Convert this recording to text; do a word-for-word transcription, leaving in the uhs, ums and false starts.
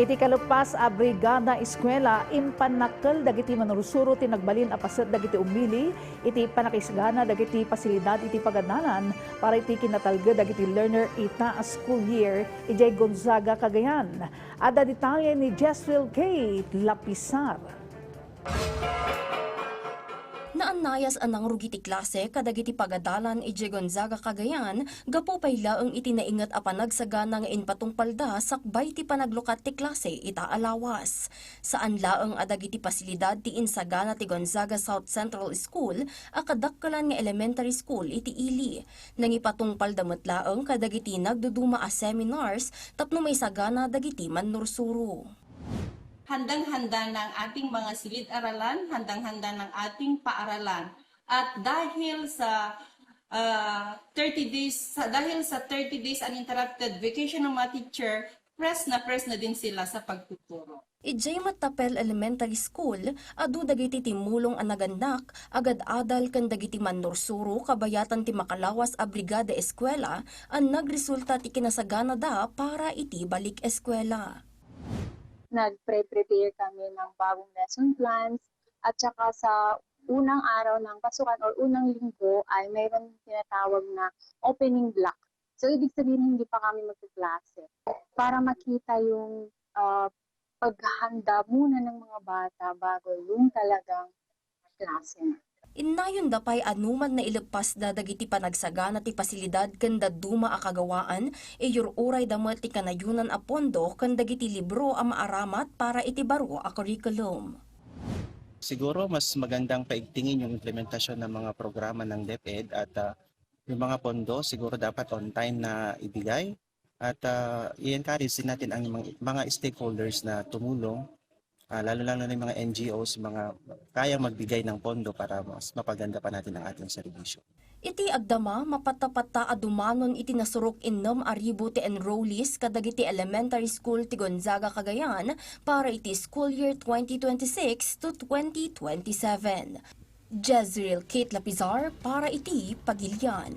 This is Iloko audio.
Iti kaluppas a Brigada Eskwela, impannakkel dagiti manursuro ti nagbalin a paset dagiti umili iti pannakisagana dagiti pasilidad iti pagadalan para iti kinatalged dagiti learner ita a school year idiay Gonzaga, Cagayan. Adda detalye ni Jesril Kate Lapisar. Naannayas a nangrugi ti klase kadagiti pagadalan idiay Gonzaga, Cagayan, gapu pay laeng iti nainget a panagsagana nga impatungpalda sakbay ti panaglukat ti klase ita a lawas. Saan laeng a dagiti pasilidad ti insagana ti Gonzaga South Central School a kadakkelan nga elementary school iti ili. Nangipatungpalda met laeng kadagiti nagduduma a seminars tapno maisagana dagiti mannursuro. Handang-handa na ang ating mga silid-aralan, handang-handa na ang ating paaralan. At dahil sa, ah, thirty days, sa, dahil sa thirty days uninterrupted vacation ng mga teacher, press na press na din sila sa pagtuturo. Idiay Matapel Elementary School, adu dagiti timmulong a nagannak, agad-adal ken dagiti mannursuro kabayatan ti makalawas a brigada eskwela a nagresulta ti kinasaganada para iti balik eskwela. Nagpre-prepare kami ng bagong lesson plans at saka sa unang araw ng pasukan or unang linggo ay mayroon tinatawag na opening block. So, ibig sabihin, hindi pa kami magkaklase. Para makita yung, ah, paghahanda muna ng mga bata bago yung talagang klase na. Innayonda pay a numan naileppasda dagiti panagsagana ti pasilidad ken dadduma a kagawaan, iyur-urayda met ti kanayonan a pondo ken dagiti libro a maaramat para iti baro a curriculum. Siguro mas magandang paigtingin yung implementasyon ng mga programa ng DepEd at, ah, yung mga pondo siguro dapat on time na ibigay at, ah, i-encourage din natin ang mga, mga stakeholders na tumulong, ah, lalo-lalo na yung mga N G Os, mga kayang magbigay ng pondo para mas mapaganda pa natin ang ating serbisyo. Iti agdama, mapatta-patta a dumanon iti nasurok innem a ribu ti enrollees kadagiti elementary school ti Gonzaga, Cagayan para iti school year twenty twenty-six to twenty twenty-seven. Jezreel Kate Lapizar para iti Pagilian.